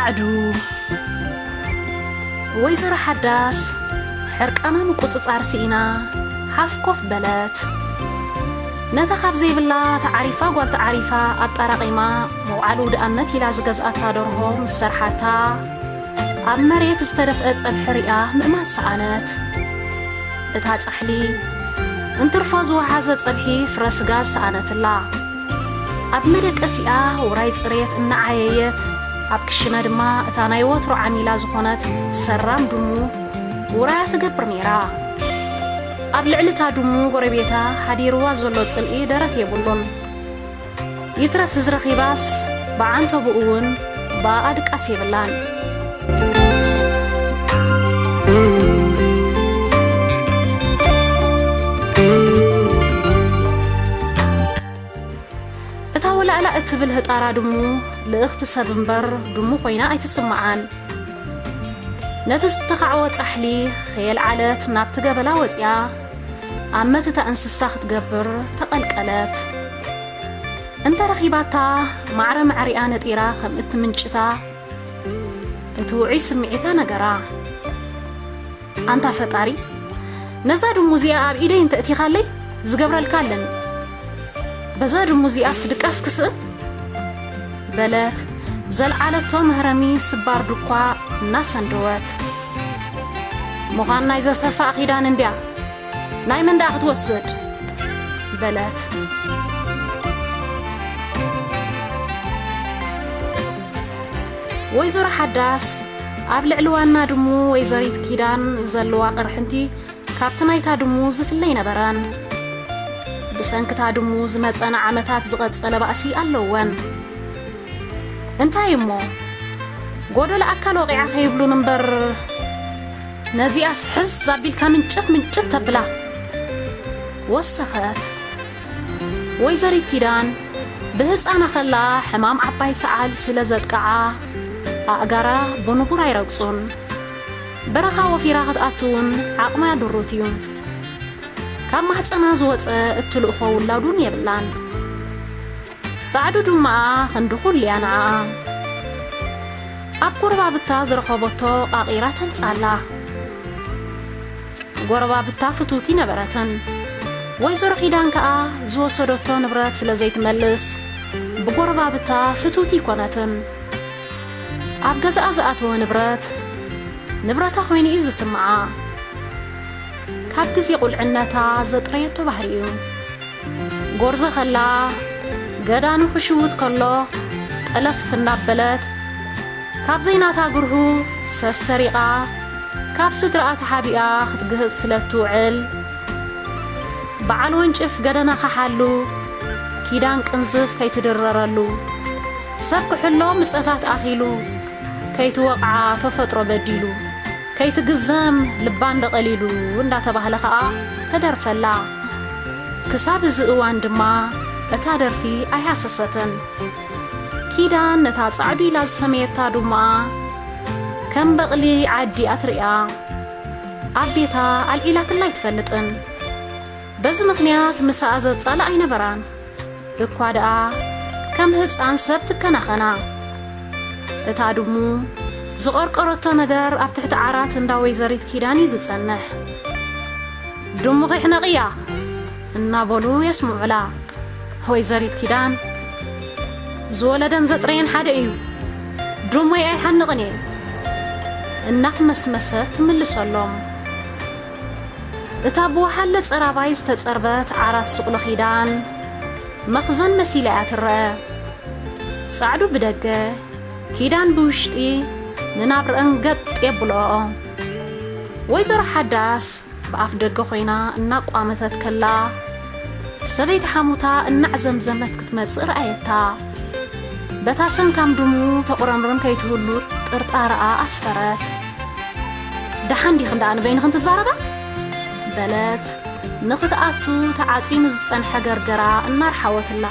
ዓዱ። ወይዘሮ ሓዳስ ሕርቃና ምቁጽጻር ስኢና ሓፍ ኮፍ በለት። ነታ ካብ ዘይብላ ተዓሪፋ ጓል ተዓሪፋ ኣጣራቒማ መውዓሊ ውድኣመት ኢላ ዝገዝኣታ ደርሆ ምስ ሰርሓታ፣ ኣብ መሬት ዝተደፍአ ጸብሒ ሪኣ ምእማን ሰኣነት። እታ ጻሕሊ እንትርፎ ዝወሓዘ ጸብሒ ፍረ ስጋ ሰኣነትላ። ኣብ መደቀሲኣ ውራይ ጽሬት እናዓየየት፣ ኣብ ክሽነ ድማ እታ ናይ ወትሮ ዓሚላ ዝኾነት ሰራም ድሙ ውራያ ትገብር ነይራ። ኣብ ልዕሊ እታ ድሙ ጎረቤታ ሓዲርዋ ዘሎ ጽልኢ ደረት የብሉን። ይትረፍ ዝረኺባስ ብዓንተቦኡ እውን ብኣኣ ድቃስ የብላን። እታ ወላእላ እትብል ህጣራ ድሙ ልእኽቲ ሰብ እምበር ድሙ ኮይና ኣይትስምዓን። ነቲ ዝተኻዕወ ጻሕሊ ከየልዓለት ናብቲ ገበላ ወጺኣ ኣብ መትታ እንስሳ ክትገብር ተቐልቀለት። እንተ ረኺባታ ማዕረ ማዕሪኣ ነጢራ ከም እትምንጭታ እቲ ውዑይ ስምዒታ ነገራ። ኣንታ ፈጣሪ፣ ነዛ ድሙ እዚኣ ኣብ ኢደይ እንተ እቲኻለይ ዝገብረልካ ኣለኒ። በዛ ድሙ እዚኣስ ድቃስ ክስእን? በለት ዘልዓለቶ መህረሚ ስባር ድኳ እናሰንደወት። ምዃን ናይ ዘሰፋ ኪዳን እንድያ፣ ናይ መን ደኣ ክትወስድ? በለት። ወይዘሮ ሓዳስ ኣብ ልዕሊ ዋና ድሙ ወይዘሪት ኪዳን ዘለዋ ቅርሕንቲ ካብቲ ናይታ ድሙ ዝፍለ ኣይነበረን። ብሰንክታ ድሙ ዝመጸ ንዓመታት ዝቐጸለ ባእሲ ኣለወን። እንታይ እሞ፣ ጎደሎ ኣካል ወቒዓ ከይብሉን እምበር፣ ነዚኣስ ሕዝ ኣቢልካ ምንጭት ምንጭት ተብላ። ወሰኸት። ወይዘሪት ኪዳን ብህፃና ከላ ሕማም ዓባይ ሰዓል ስለ ዘጥቅዓ፣ ኣእጋራ ብንቡር ኣይረግፁን። በረኻ ወፊራ ክትኣቱ እውን ዓቕማ ድሩት እዩ። ካብ ማህፀና ዝወፀ እትልእኾ ውላዱን የብላን። ጻዕዱ ድማኣ ክንዲ ኩሉ እያ ንዓኣ። ኣብ ጎረባብታ ዝረኸበቶ ቃቒራ ተምጻላ። ጎረባብታ ፍትውቲ ነበረትን። ወይዘሮ ኪዳን ከኣ ዝወሰደቶ ንብረት ስለ ዘይትመልስ፣ ብጎረባብታ ፍትውቲ ኣይኮነትን። ኣብ ገዛኣ ዝኣተወ ንብረት፣ ንብረታ ኮይኑ እዩ ዝስምዓ። ካብ ግዜ ቁልዕነታ ዘጥረየቶ ባህሪ እዩ። ጎርዞ ከላ፣ ገዳኑ ክሽውት ከሎ፣ ጠለፍ እናበለት፣ ካብ ዘይናታ ግርሁ ሰሰሪቓ፣ ካብ ስድራኣ ተሓቢኣ ክትግህጽ ስለ እትውዕል፣ በዓል ወንጭፍ ገደና ክሓሉ፣ ኪዳን ቅንዝፍ ከይትድረረሉ፣ ሰብ ክሕሎ ምጸታት ኣኺሉ፣ ከይትወቕዓ ተፈጥሮ በዲሉ፣ ከይትግዘም ልባ እንደ ቀሊሉ እንዳተባህለ ኸኣ ተደርፈላ። ክሳብ እዚ እዋን ድማ እታ ደርፊ ኣይሃሰሰትን። ኪዳን ነታ ጻዕዱ ኢላ ዝሰመየታ ዱማኣ ከም በቕሊ ዓዲ ኣትርእያ ኣብ ቤታ ኣልዒላትላ ኣይትፈልጥን። በዚ ምኽንያት ምሳኣ ዘጻልእ ኣይነበራን። እኳ ደኣ ከም ህጻን ሰብ ትከናኸና። እታ ድሙ ዝቐርቀረቶ ነገር ኣብ ትሕቲ ዓራት እንዳ ወይዘሪት ኪዳን እዩ ዝጸንሕ። "ድሙኺ ሕነቕያ!" እናበሉ የስምዑላ። ወይዘሪት ኪዳን፣ "ዝወለደን ዘጥረየን ሓደ እዩ፣ ድሞይ ኣይሓንቕን እየ!" እናኽመስመሰት ትምልሰሎም። እታ ብወሓለ ጸራባይ ዝተጸርበት ዓራት ስቕሎ ኪዳን መኽዘን መሲላ እያ ትረአ። ጻዕዱ ብደገ፣ ኪዳን ብውሽጢ ንናብረአን ገጥ የብልኦ። ወይዘሮ ሓዳስ ብኣፍ ደገ ኮይና እናቋመተት ከላ፣ ሰበይቲ ሓሙታ እናዕዘምዘመት ክትመጽእ ረኣየታ። በታ ሰንካም ድሙ ተቑረምርም ከይትህሉ ጥርጣረኣ ኣስፈረት። "ደሓን ዲኽን ደኣ ንበይንኽን ትዛረባ?" በለት ንኽትኣቱ ተዓጺኑ ዝጸንሐ ገርገራ እናርሓወትላ።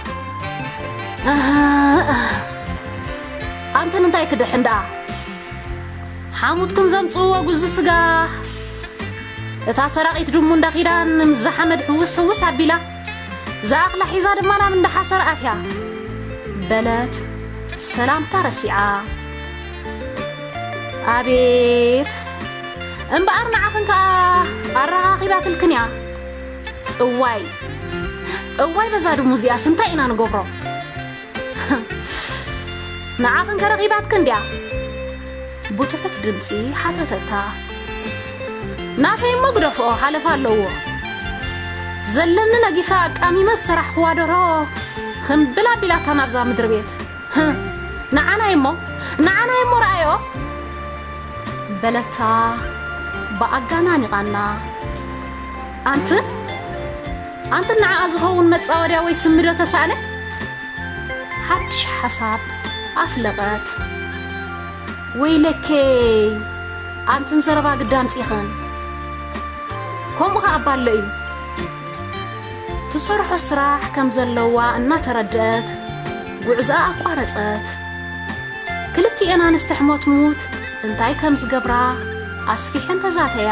"ኣህ፣ ኣንተን እንታይ ክድሕን ደኣ? ሓሙትክን ዘምጽእዎ ጉዚ ስጋ፣ እታ ሰራቒት ድሙ እንዳ ኪዳን ምስ ዝሓመድ ሕውስ ሕውስ ኣቢላ፣ ዝኣኽላ ሒዛ ድማ ናብ እንዳ ሓሰር ኣትያ" በለት ሰላምታ ረሲዓ። ኣቤት እምበኣር ንዓኽን ከኣ ኣረኻኺባትልክን እያ። እዋይ እዋይ፣ በዛ ድሙ እዚኣስ እንታይ ኢና ንገብሮ? ንዓኽን ከረኺባትክን ድያ? ብትሑት ድምጺ ሓተተታ። ናተይ እሞ ግደፍኦ፣ ሓለፋ ኣለዎ። ዘለኒ ነጊፈ ኣቃሚመ ዝሰራሕክዋ ደርሆ፣ ኽምብል ኣቢላታ ናብዛ ምድሪ ቤት። ህም፣ ንዓናይ እሞ፣ ንዓናይ እሞ ረኣዮ፣ በለታ ብኣጋናኒቓና። ኣንትን፣ ኣንትን ንዓኣ ዝኸውን መጻወድያ ወይ ስሚ ዶ ተሳእነ? ሓድሽ ሓሳብ ኣፍለቐት። ወይለከይ፣ ኣንትን ዘረባ ግዳ ኣምጺኽን። ከምኡ ኸኣ እባ ኣሎ እዩ። ትሰርሖ ስራሕ ከም ዘለዋ እናተረድአት፣ ጉዕዞኣ ኣቋረጸት። ክልቲኤን ኣንስቲ ሕሞትሙት እንታይ ከም ዝገብራ ኣስፊሐን ተዛተያ።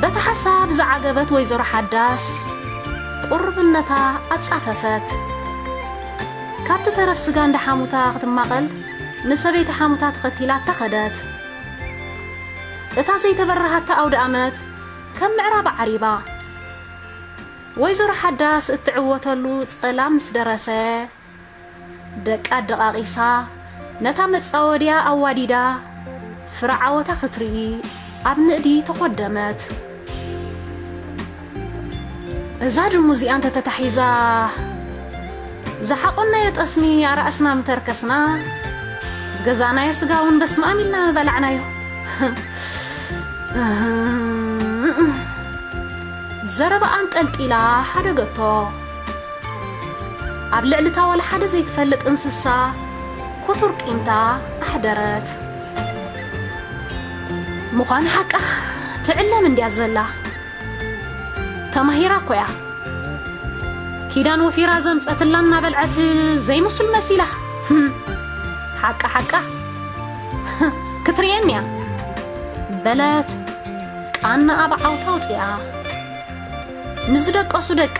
በቲ ሓሳብ ዝዓገበት ወይዘሮ ሓዳስ፣ ቁርብነታ ኣጻፈፈት። ካብቲ ተረፍ ስጋ እንዳ ሓሙታ ክትማቐል፣ ንሰበይቲ ሓሙታ ተኸቲላታ ኸደት። እታ ዘይተበራሃታ ኣውደ ኣመት ከም ምዕራባ ዓሪባ። ወይዘሮ ሓዳስ እትዕወተሉ ጸላም ምስ ደረሰ፣ ደቃ ኣደቓቒሳ፣ ነታ መጻወድያ ኣዋዲዳ፣ ፍረ ዓወታ ክትርኢ ኣብ ንእዲ ተኾደመት። እዛ ድሙ እዚኣ እንተ ተታሒዛ፣ ዝሓቆናዮ ጠስሚ ኣራእስና ምተርከስና፣ ዝገዛእናዮ ስጋ እውን በስመ ኣብ ኢልና ምበላዕናዮ። ዘረባኣ ኣንጠልጢላ ሓደገቶ። ኣብ ልዕሊ እታ ዋላ ሓደ ዘይትፈልጥ እንስሳ ክቱር ቂምታ ኣሕደረት። ምዃኑ ሓቃ ትዕለም እንድያ ዘላ። ተማሂራ እኮ እያ። ኪዳን ወፊራ ዘምጸትላ እናበልዐት ዘይምሱል መሲላ። ህም፣ ሓቃ ሓቃ ክትርእየኒ እያ በለት ቃና ኣብ ዓውታ ኣውጺኣ። ንዝደቀሱ ደቃ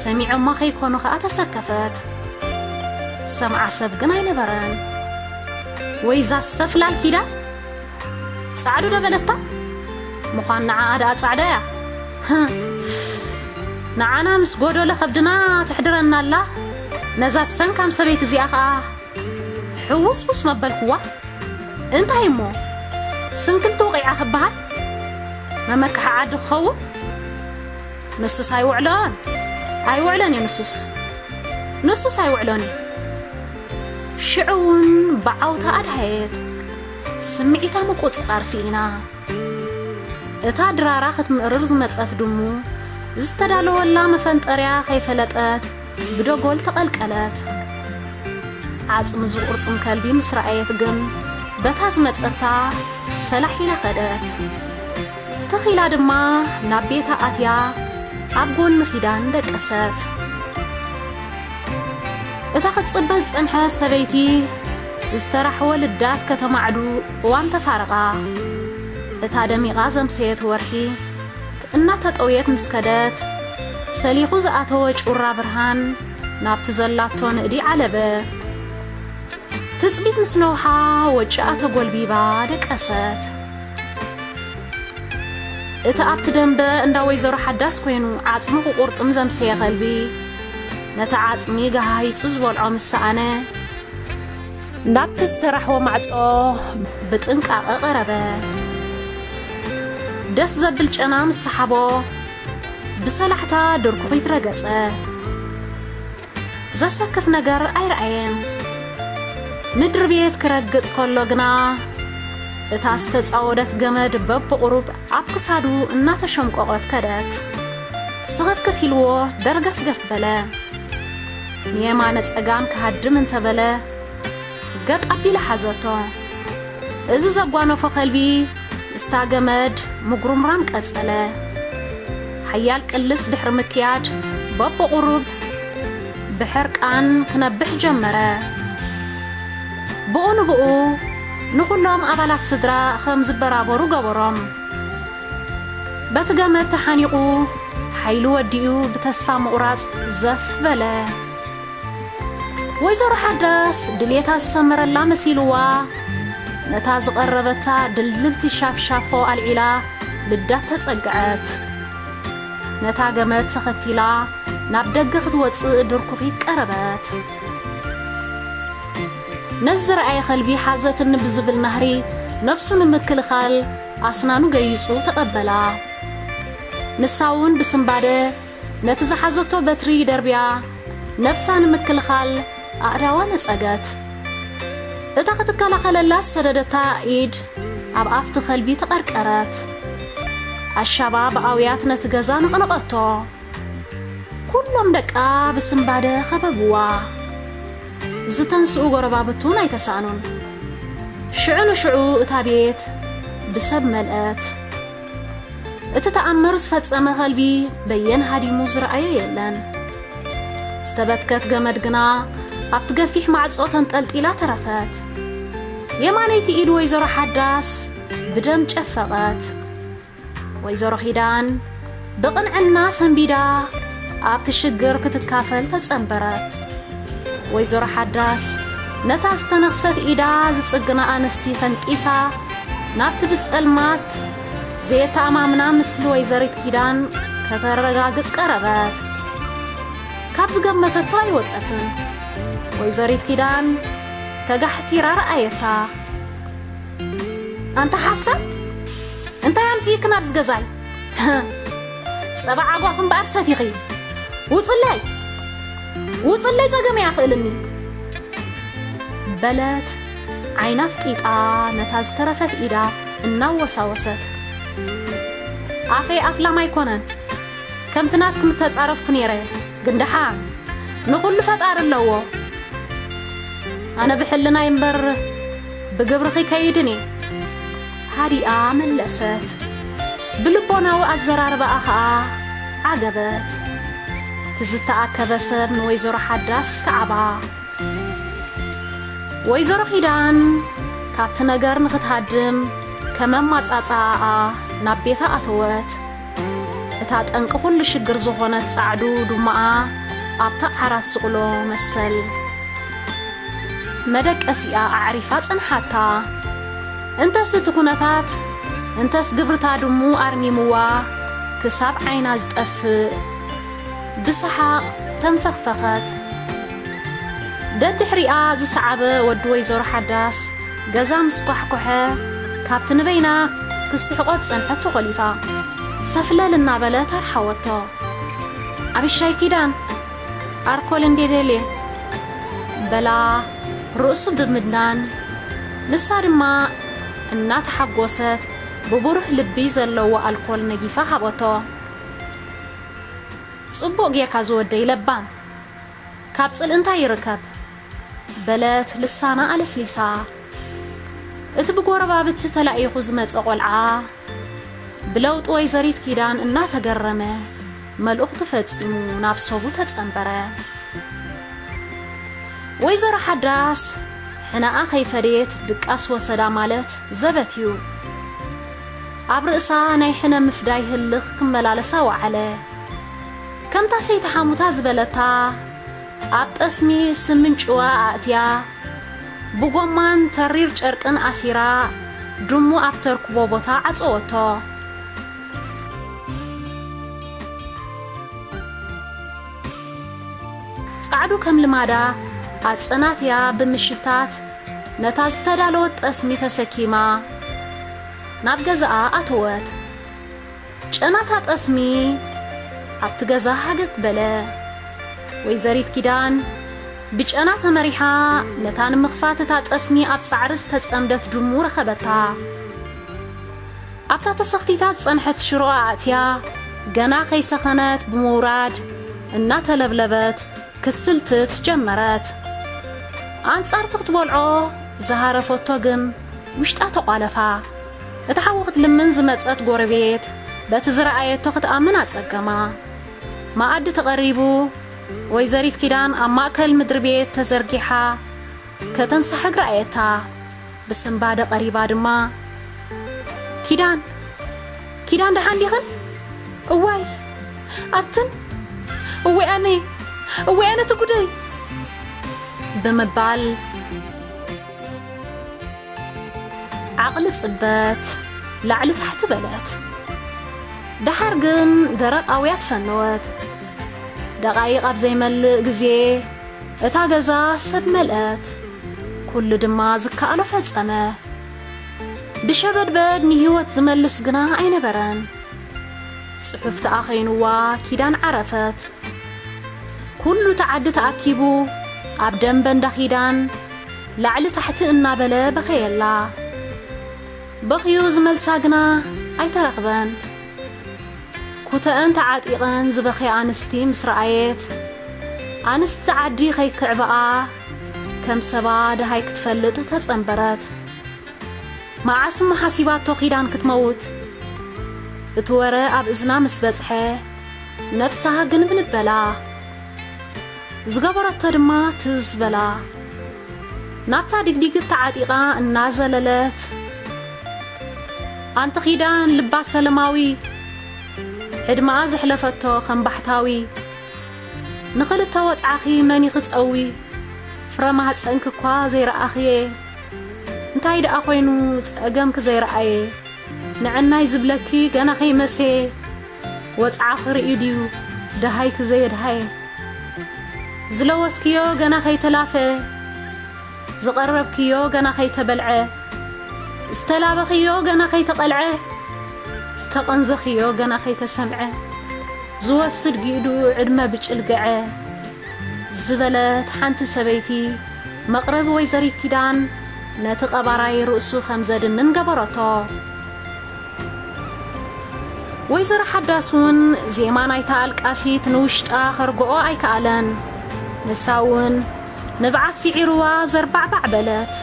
ሰሚዖማ ከይኮኑ ኸኣ ተሰከፈት። ዝሰምዓ ሰብ ግን ኣይነበረን። ወይዛ ሰፍላል ኪዳን ጻዕዱ ዶ በለታ? ምዃን ንዓኣ ደኣ ጻዕዳ እያ። ህም። ንዓና ምስ ጎደሎ ከብድና ተሕድረና ኣላ። ነዛ ሰንካም ሰበይቲ እዚኣ ኸኣ ሕውስውስ መበልክዋ። እንታይ እሞ ስንክልቲ ወቒዓ ክበሃል? መመክሒ ዓዲ ክኸውን? ንሱስ ኣይውዕሎን። ኣይውዕሎን እዩ ንሱስ። ንሱስ ኣይውዕሎን እዩ። ሽዑ እውን ብዓውታ ኣድሃየት። ስምዒታ ምቁጽጻር ስኢና። እታ ድራራ ክትምእርር ዝመጸት ድሙ፣ ዝተዳለወላ መፈንጠርያ ከይፈለጠት ብደጎል ተቐልቀለት። ዓጽሚ ዝቑርጥም ከልቢ ምስ ረኣየት ግን፣ በታ ዝመጸታ ሰላሕ ኢላ ከደት። ትኽ ኢላ ድማ ናብ ቤታ ኣትያ ኣብ ጎኒ ኪዳን ደቀሰት። እታ ክትጽበ ዝጸንሐት ሰበይቲ ዝተራሕወ ልዳት ከተማዕዱ እዋን ተፋረቓ። እታ ደሚቓ ዘምሰየት ወርሒ እናተጠውየት ምስ ከደት፣ ሰሊኹ ዝኣተወ ጩራ ብርሃን ናብቲ ዘላቶ ንእዲ ዓለበ። ትጽቢት ምስ ነውሓ ወጭኣ ተጎልቢባ ደቀሰት። እቲ ኣብቲ ደንበ እንዳ ወይዘሮ ሓዳስ ኮይኑ ዓጽሚ ክቑርጥም ዘምሰየ ከልቢ፣ ነቲ ዓጽሚ ገሃሂጹ ዝበልዖ ምስ ሰኣነ፣ ናብቲ ዝተራሕወ ማዕጾ ብጥንቃቐ ቀረበ። ደስ ዘብል ጨና ምስ ሰሓቦ፣ ብሰላሕታ ድርኩኺት ረገጸ። ዘሰክፍ ነገር ኣይረኣየን። ምድሪ ቤት ክረግጽ ከሎ ግና፣ እታ ዝተጻወደት ገመድ በብቑሩብ ኣብ ክሳዱ እናተሸምቆቐት ከደት። ስኽፍክፍ ኢልዎ ደርገፍገፍ በለ። ንየማነ ጸጋም ክሃድም እንተበለ፣ ገጥ ኣቢላ ሓዘቶ። እዚ ዘጓነፎ ከልቢ ምስታ ገመድ ምጉርምራም ቀጸለ። ሓያል ቅልስ ድሕሪ ምክያድ፣ በብቑሩብ ብሕርቃን ክነብሕ ጀመረ። ብኡ ንብኡ ንኹሎም ኣባላት ስድራ ከም ዝበራበሩ ገበሮም። በቲ ገመድ ተሓኒቑ፣ ሓይሉ ወዲኡ ብተስፋ ምቑራጽ ዘፍ በለ። ወይዘሮ ሓዳስ ድሌታ ዝሰመረላ መሲልዋ፣ እታ ዝቐረበታ ድልድልቲ ሻፍሻፎ ኣልዒላ ልዳት ተጸግዐት። ነታ ገመድ ተኸቲላ ናብ ደገ ክትወጽእ ድርኩኺት ቀረበት። ነዚ ዝረኣየ ከልቢ ሓዘትኒ ብዝብል ናህሪ ነብሱ ንምክልኻል ኣስናኑ ገይጹ ተቐበላ። ንሳ እውን ብስንባደ ነቲ ዝሓዘቶ በትሪ ደርብያ ነብሳ ንምክልኻል ኣእዳዋ ነጸገት። እታ ክትከላኸለላ ዝሰደደታ ኢድ ኣብ ኣፍቲ ከልቢ ተቐርቀረት። ኣሻባ ብኣውያት ነቲ ገዛ ነቕነቐቶ። ኩሎም ደቃ ብስንባደ ከበብዋ። ዝተንስኡ ጎረባብቱን ኣይተሳእኑን። ሽዑ ንሽዑ እታ ቤት ብሰብ መልአት። እቲ ተኣምር ዝፈጸመ ከልቢ በየን ሃዲሙ ዝረኣዮ የለን። ዝተበትከት ገመድ ግና ኣብቲ ገፊሕ ማዕጾ ተንጠልጢላ ተረፈት። የማነይቲ ኢድ ወይዘሮ ሓዳስ ብደም ጨፈቐት። ወይዘሮ ኪዳን ብቕንዕና ሰንቢዳ ኣብቲ ሽግር ክትካፈል ተጸንበረት። ወይዘሮ ሓዳስ ነታ ዝተነኽሰት ኢዳ ዝጽግና ኣንስቲ ፈንጢሳ ናብቲ ብጸልማት ዘየተኣማምና ምስሊ ወይዘሪት ኪዳን ከተረጋግጽ ቀረበት። ካብ ዝገመተቶ ኣይወጸትን። ወይዘሪት ኪዳን ተጋሕቲራ ረኣየታ። ኣንታ ሓሳብ! እንታይ ኣምጺእክን ኣብዚ ገዛይ? ጸባ ዓጓፍ እምበኣር ሰቲኺ። ውጽለይ! ውጽለይ ጸገመይ ኣኽእልኒ! በለት ዓይና ኣፍጢጣ ነታ ዝተረፈት ኢዳ እናወሳወሰት። ኣፈይ ኣፍላም ኣይኮነን። ከምቲ ናትኪ ምተጻረፍኩ ነይረ። ግን ደሓን ንኹሉ ፈጣሪ ኣለዎ። ኣነ ብሕልናይ እምበር ብግብርኺ ከይድን እየ። ሃዲኣ መለሰት። ብልቦናዊ ኣዘራርባኣ ኸኣ ዓገበት። እቲ ዝተኣከበ ሰብ ንወይዘሮ ሓዳስ ከዓባ። ወይዘሮ ኪዳን ካብቲ ነገር ንኽትሃድም ከመማጻጽኣኣ ናብ ቤታ ኣተወት። እታ ጠንቂ ኩሉ ሽግር ዝኾነት ጻዕዱ ዱማኣ ኣብታ ዓራት ስቕሎ መሰል መደቀሲኣ ኣዕሪፋ ጸንሓታ። እንተስ እቲ ኩነታት፣ እንተስ ግብርታ ድሙ ኣርሚምዋ ክሳብ ዓይና ዝጠፍእ ብሰሓቕ ተንፈኽፈኸት። ደድሕሪኣ ዝሰዓበ ወዲ ወይዘሮ ሓዳስ ገዛ ምስ ኳሕኮሐ፣ ካብቲ ንበይና ክስሕቆ ዝጸንሐት ተኾሊፋ፣ ሰፍለል እናበለት ኣርሓወቶ። ኣብሻይ ኪዳን፣ ኣርኮል እንዴ ደልየ፣ በላ ርእሱ ብምድናን፣ ንሳ ድማ እናተሓጎሰት ብብሩህ ልቢ ዘለዎ ኣልኮል ነጊፋ ሃበቶ። ጽቡቕ ጌርካ ዝወደይ ለባም፣ ካብ ጽልኢ እንታይ ይርከብ? በለት ልሳና ኣለስሊሳ። እቲ ብጎረባብቲ ተላኢኹ ዝመጸ ቆልዓ ብለውጢ ወይዘሪት ኪዳን እናተገረመ መልእኽቱ ፈጺሙ ናብ ሰቡ ተጸንበረ። ወይዘሮ ሓዳስ ሕነኣ ከይፈደየት ድቃስ ወሰዳ ማለት ዘበት እዩ። ኣብ ርእሳ ናይ ሕነ ምፍዳይ ህልኽ ክመላለሳ ወዓለ። ከምታ ሰይቲ ሓሙታ ዝበለታ፣ ኣብ ጠስሚ ስምን ጭዋ ኣእትያ፣ ብጎማን ተሪር ጨርቅን ኣሲራ፣ ድሙ ኣብ ተርክቦ ቦታ ዓጸወቶ። ጻዕዱ ከም ልማዳ ኣጸናትያ ብምሽታት ነታ ዝተዳለወት ጠስሚ ተሰኪማ ናብ ገዛኣ ኣተወት። ጨናታ ጠስሚ ኣብቲ ገዛ ሃገግ በለ። ወይዘሪት ኪዳን ብጨና ተመሪሓ ነታ ንምኽፋት እታ ጠስሚ ኣብ ጻዕሪ ዝተጸምደት ድሙ ረኸበታ። ኣብታ ተሰኽቲታ ዝጸንሐት ሽሮኣ ኣእትያ፣ ገና ከይሰኸነት ብምውራድ እናተለብለበት ክትስልትት ጀመረት። ኣንጻርቲ ክትበልዖ ዝሃረፈቶ ግን ውሽጣ ተቋለፋ። እታ ሓዊ ክትልምን ዝመጸት ጎረቤት በቲ ዝረኣየቶ ክትኣምን ኣጸገማ። መኣዲ ተቐሪቡ፣ ወይዘሪት ኪዳን ኣብ ማእከል ምድሪ ቤት ተዘርጊሓ ከተንሳሕግ ረኣየታ። ብስንባደ ቀሪባ ድማ፣ "ኪዳን፣ ኪዳን ደሓን ዲኽን? እዋይ፣ ኣትን፣ እወይ ኣነይ፣ እወይ ኣነ እቲ ጉደይ!" ብምባል ዓቕሊ ጽበት፣ ላዕሊ ታሕቲ በለት። ደሓር ግን ደረቕ ኣውያት ፈነወት። ደቓይቕ ኣብ ዘይመልእ ግዜ እታ ገዛ ሰብ መልአት። ኩሉ ድማ ዝከኣሎ ፈጸመ። ብሸበድበድ ንህይወት ዝመልስ ግና ኣይነበረን። ጽሑፍ ተኣኸይንዋ ኪዳን ዓረፈት። ኩሉ ተዓዲ ተኣኪቡ ኣብ ደንበ እንዳ ኪዳን ላዕሊ ታሕቲ እናበለ በኸየላ። በኽዩ ዝመልሳ ግና ኣይተረኽበን። ኩተአን ተዓጢቐን ዝበኽያ ኣንስቲ ምስ ረኣየት፣ ኣንስቲ ዓዲ ከይክዕብኣ ከም ሰባ ደሃይ ክትፈልጥ ተጸንበረት። መዓስ እሞ ሓሲባቶ ኪዳን ክትመውት? እቲ ወረ ኣብ እዝና ምስ በጽሐ፣ ነፍሳ ግንብንብ በላ። ዝገበረቶ ድማ ትዝ በላ። ናብታ ድግዲግት ተዓጢቓ እናዘለለት፣ ኣንቲ ኪዳን ልባ ሰለማዊ፣ ዕድመኣ ዘሕለፈቶ ከም ባሕታዊ፣ ንኽልተ ወጽዓኺ መን እዩ ክጸዊ? ፍረ ማህጸንኪ እኳ ዘይረኣኽየ፣ እንታይ ደኣ ኮይኑ ጸገምኪ ዘይረኣየ? ንዕናይ ዝብለኪ ገና ከይመሰየ፣ ወጽዓኺ ርእዩ ድዩ ደሃይኪ ዘየድሃየ? ዝለወስክዮ ገና ከይተላፈ፣ ዝቐረብክዮ ገና ከይተበልዐ፣ ዝተላበኽዮ ገና ከይተቐልዐ፣ ዝተቐንዘኽዮ ገና ከይተሰምዐ፣ ዝወስድ ጊእዱ ዕድመ ብጭልግዐ፣ ዝበለት ሓንቲ ሰበይቲ፣ መቕረቢ ወይዘሪት ኪዳን ነቲ ቀባራይ ርእሱ ከም ዘድንን ገበረቶ። ወይዘሮ ሓዳስ እውን ዜማ ናይታ ኣልቃሲት ንውሽጣ ከርግኦ ኣይከኣለን። ንሳ እውን ንብዓት ስዒርዋ ዘርባዕባዕ በለት።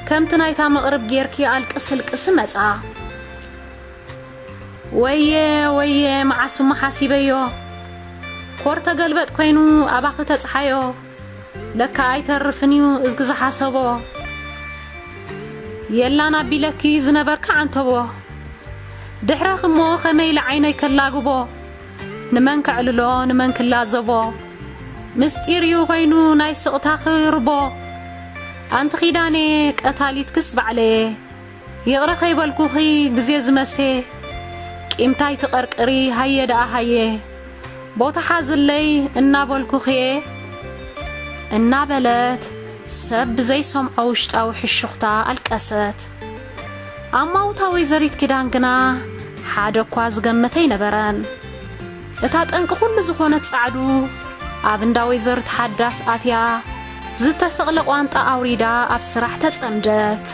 ከምቲ ናይታ መቕርብ ጌርኪ ኣልቅስ እልቅሲ መጻ። ወየ ወየ፣ መዓስ እሞ ሓሲበዮ፣ ኮር ተገልበጥ ኮይኑ ኣባኺ ተጽሓዮ። ለካ ኣይተርፍን እዩ እዝጊ ዝሓሰቦ። የላን ኣቢለኪ ዝነበርኪ ዓንተቦ፣ ድሕረኺ እሞ ኸመይ ኢለ ዓይነይ ከላግቦ? ንመን ከዕልሎ ንመን ክላዘቦ? ምስጢር እዩ ኾይኑ ናይ ስቕታኺ ርቦ። ኣንቲ ኺዳነ ቀታሊትክስ ባዕለየ፣ ይቕረ ኸይበልኩኺ ግዜ ዝመሴ፣ ቂምታይ ትቐርቅሪ ሃየ ደኣ ሃየ፣ ቦታ ሓዝለይ እናበልኩኺየ፣ እናበለት ሰብ ብዘይሰምዖ ውሽጣዊ ሕሹኽታ ኣልቀሰት። ኣማውታ ወይዘሪት ኪዳን ግና ሓደ እኳ ዝገመተ ኣይነበረን። እታ ጠንቂ ኩሉ ዝኾነት ጻዕዱ ኣብ እንዳ ወይዘሪት ሓዳስ ኣትያ ዝተሰቕለ ቋንጣ ኣውሪዳ ኣብ ስራሕ ተጸምደት።